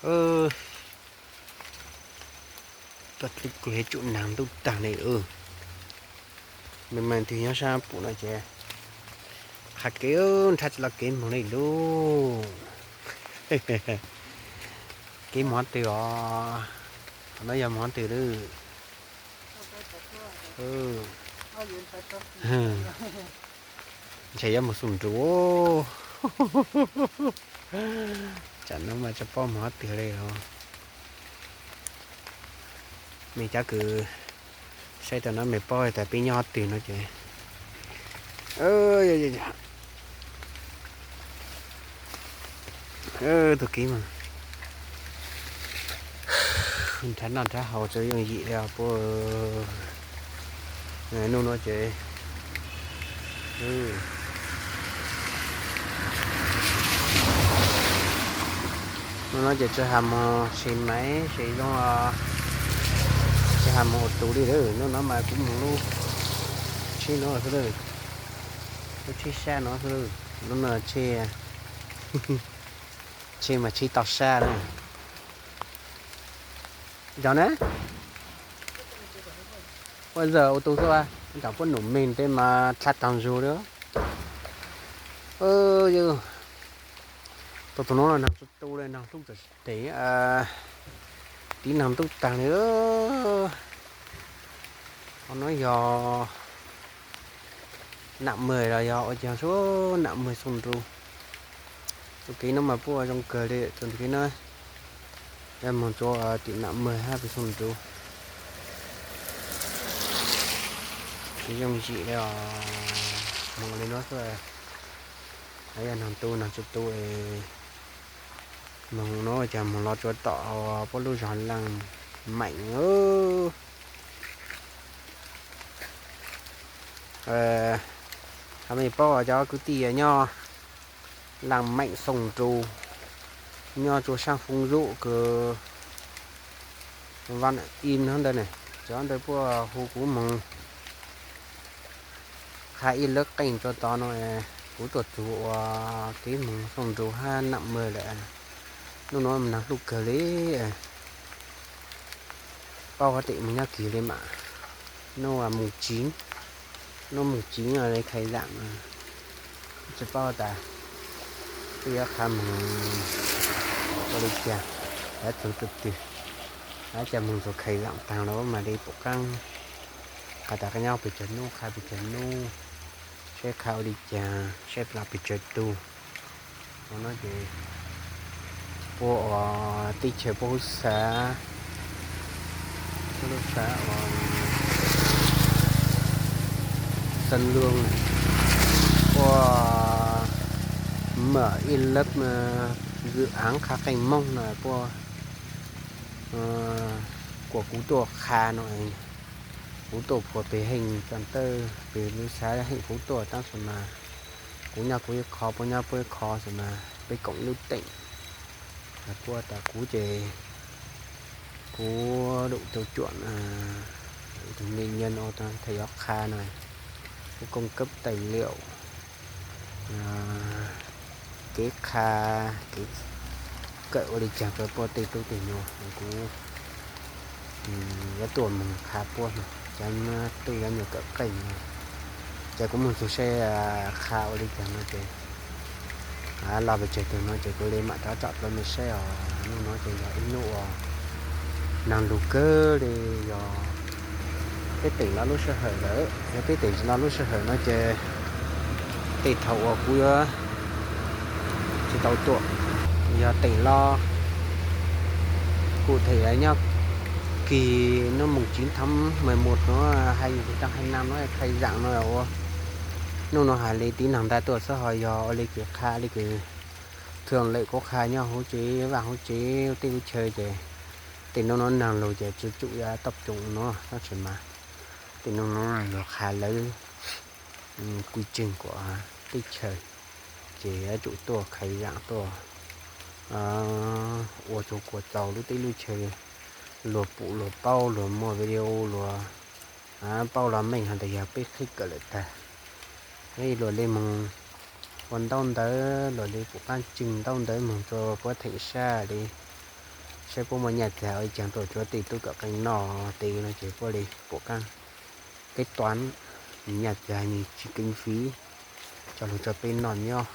Tuaj dleb kuv yuav tsum nag ntuj tag li. Me me twg nyob sab pum no ces qha kev nrhab tsis los kev moog li lauj. Kev moog twg os? Qhov no yog moog twg lawm? Ntshe yuav moog xum nrus. Tsam no mas tsis paub moog qhov twg li os. Mej cov kws saib tau no mej paub tas peb nyob qhov twg no ces tus kev mas nrhav noj nrhav haus tsis yooj yim li os puab. Nub no ces, nub no ces tsis has moog se maiv se zoo, tsis has moog ua tus li lawm. Nub no mas kuv moog lub tsheb no xwb lawm, lub tsheb sab no xwb lawm. Nub no tsheb, tsheb mas tsheb toj sab na. Yog na, ua zaj ua tus xwb, ntawm puab num me tej mas dlha taag zug li. Yog, tau tus no nag tsuj tu li, nag hluj tag tes, tiv nag ntuj taag li. Qhov no yog nam mej los yog ua caag sub, nam mej xoo nrus. Tus kev no mas puab ua zoo kawg li, tus kev no yog moog rua tim nam mej hab peb xoo nrus. Tsis yooj yim li os, moog li no xwb. Yog nag tu nag tsuj tu es moog no ces moog los rua tom puab lub zog Laaj Meem. Hab mej paub cov kwv tij nyob Laaj Meem xoo nrus, nyob rua saab Foob Zub kws Vaj Nam Ib hab ntawd ne, cov ntawd puab hu kuv moog qha ib lawv qeej rua tod no. Kuv tuaj txug ua kev moog xoo nrus hab nam mej lawm. Nub no nag hluj kawg li. Paub huv tim moog nyob kig li mas, nub moos tsiv, nub moos tsiv li khai zaam, tsis paub tas peb yuav qha moog ua li cas, yuav txug tug twg, yuav cas moog txug khai zaam taag lawm mam li pum qaab. Qha tas qha nyob pes tsawg nub, qha pes tsawg nub, saib qha ua li cas, saib plag pes tsawg tug. Ua no ces puab ua teb chaws puab hub xav, puab lub xav ua Xeev Luang, puab mam ib lab zwm aav qha qeej Moob no puab kuas kuv tuaj qha no, kuv tuaj phua peg heej tawm tawj peg lub xav heej kuv tuaj tab sis mas kuv nyob kuv ib qho, puab nyob puab ib qho xwb mas peb koom lub teem. Puab tas kuv ces kuv dum tau cuam tus me nyuam no tau yuav qha no, kuv koom kab tais liaum, kev qha, kev kawm ua li cas rau puab tej tub tej nyuam, kuv yuav tuaj moog qha puab no, cov tuaj yuav nyuam kawm qeej no, ces kuv moog txug saib qha ua li cas no ces los pes tsawg tug no ces kuv li mam rov tsom rau mej saib os. Nub no ces yog ib nub uas nag lug kawg li, yog peb teem los lub sij hawm lawm, yog peb teem tsis los lub sij hawm no ces tej thaum uas kuv yuav tsis tau tuaj, yog teem los kuj them nyob kis nub moos tsiv thab mej mus no, hais yus tau hais nag no qhai zaam no ua. Nub no hais li tiv nag ntais tuaj xwb ho yog ua li kws qha li kws thwm lawm kuv qha nyob huv tsev, vaaj huv tsev tej lub chaw ces tej nub no nag lug ces tsi tsum yuav toj coom no tab sis mas tej nub no yog qha lawv kuj tseeg kuas teb chaws ces yuav tsum tuaj qhai zaam tuaj ua txug kuas txaus lub teb lub chaw, luag pum luag paub luag muaj video luag paub los meej hais tas yog peb qhib kawm lawm tag. Luag li moog ua ntaub ntawv, luag li pum qaab tseeg ntaub ntawv moog rua puab theem sab li, Saib puab muaj nyaj txag ua ib caag tuaj cuab tej tub kawm qeej noj tej no ces puab li pum qaab. Kev tuam, nyaj txag nws tsis kinh phí coj lug rau peb noj nyob.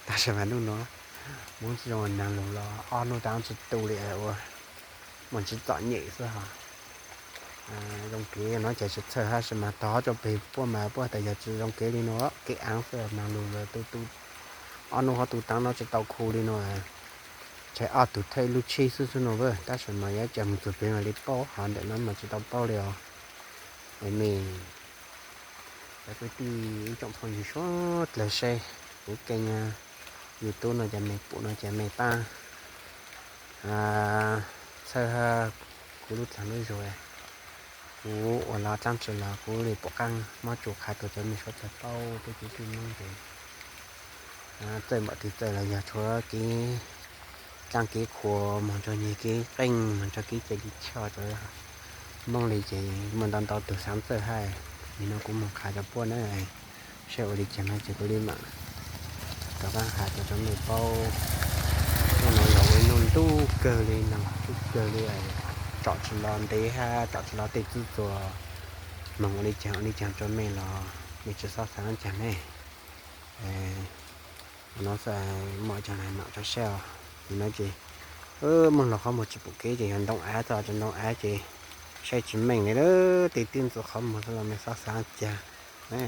Tab sis mas nub no Hmoob tsi zoo naag lug los ob nub taab tsi tu li ua, muaj tsi txom nyem xwb hos. Zoo kev no ces tsi txhawj hab, tab sis mas tog tso peg puab mas puab tas yog tsi zoo kev li no, kev aav xwb, naag lug los tu tu ob nub hov tu taab no tsi tau khu li no. Tshai ob tug thawj lub tsheb xwb xwb no, tab sis mas yuav cas mus txug peg mam li paub, hov ntawm no mas tsi tau paub li os. Es mej cov kwv tij ib tsoom phooj ywg suav dlawg saib kuv keej YouTube no ces mej pum no ces mej paab txhawb kuv lub dlaag lub zug. Kuv ua lov dlaab tsi los kuv li pum qaab mob tsuas qha tuaj rau mej suav dlawg paub. Tub kwv tij Hmoob ces txawj npaum twg txawj los yog tshuav kev dlaab kev qhuas moog rua nyag kev qeej moog rua kev cai kev choj rua Hmoob li ces muaj ntau ntau tug xaav txawj hab. Nim no kuv moog qha rua puab na, saib ua li caag no ces kuv li maam rov qaab has rua mej paub. Nub no yog ua ib nub ntuj kawg li no, ntuj kawg li, tsom tsi los ntev hab tsom tsi los tej txuj txuas, moog ua li caag ua li caag rua mej los mej tsi xob xaav caag ne. No xwb, muaj caag le maam rov saib os. Nim no ces moog lug qhov muag tsi pum kev ces yog ntoo av txog rua ntoo av ces saib tsi meej li lawm, tej tib ntxuav qhov muag xwb los mej xob xaav caag ne.